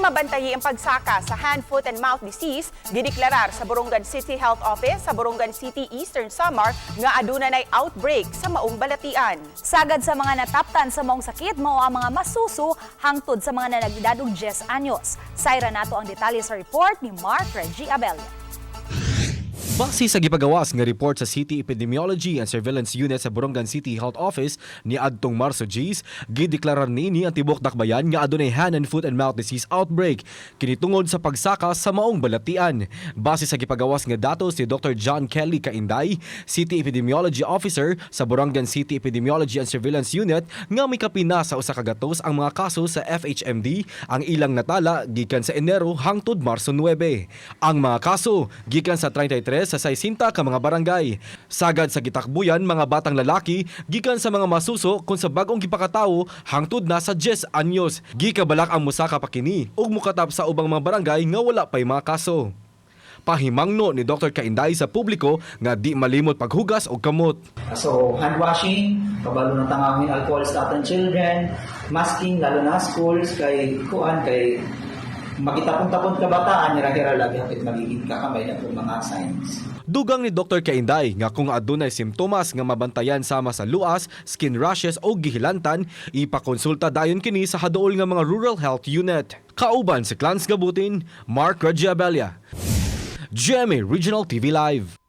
Aron mabantayi ang pagsaka sa hand, foot and mouth disease, gideklarar sa Borongan City Health Office sa Borongan City, Eastern Samar nga aduna nay outbreak sa maong balatian. Sagad sa mga nataptan sa maong sakit mao ang mga masuso hangtod sa mga nanag-edad og 10 anyos. Sayra nato ang detalye sa report ni Mark Reggie Abella. Base sa gipagawas nga report sa City Epidemiology and Surveillance Unit sa Borongan City Health Office ni adtong Marso 10, gideklarar niini ang tibuok dakbayan nga adunay hand and foot and mouth disease outbreak kini tungod sa pagsaka sa maong balatian. Base sa gipagawas nga datos ni Dr. John Kelly Kainday, City Epidemiology Officer sa Borongan City Epidemiology and Surveillance Unit, nga may kapina sa 100 ang mga kaso sa FHMD ang ilang natala gikan sa Enero hangtod Marso 9. Ang mga kaso gikan sa 33 sa 60 ka mga barangay. Sagad sa gitakbuyan, mga batang lalaki gikan sa mga masuso kung sa bagong gipakatawo hangtod na sa 10 anyos. Gikabalak ang musaka pa kini ug mukatap sa ubang mga barangay nga wala pay mga kaso. Pahimangno ni Dr. Kainday sa publiko nga di malimot paghugas og kamot. So, hand washing, kabalo na tangawin alcohol sa atong children, masking lalo na schools kay kuan kay magitapon-tapon kabataan nira-hira lagi hapit magiging kakamay na itong mga signs. Dugang ni Dr. Kainday nga kung adunay simptomas nga mabantayan sama sa luas, skin rashes o gihilantan, ipakonsulta dayon kini sa haduol nga mga rural health unit. Kauban si Clans Gabutin, Mark Regiabelia. GMA Regional TV Live.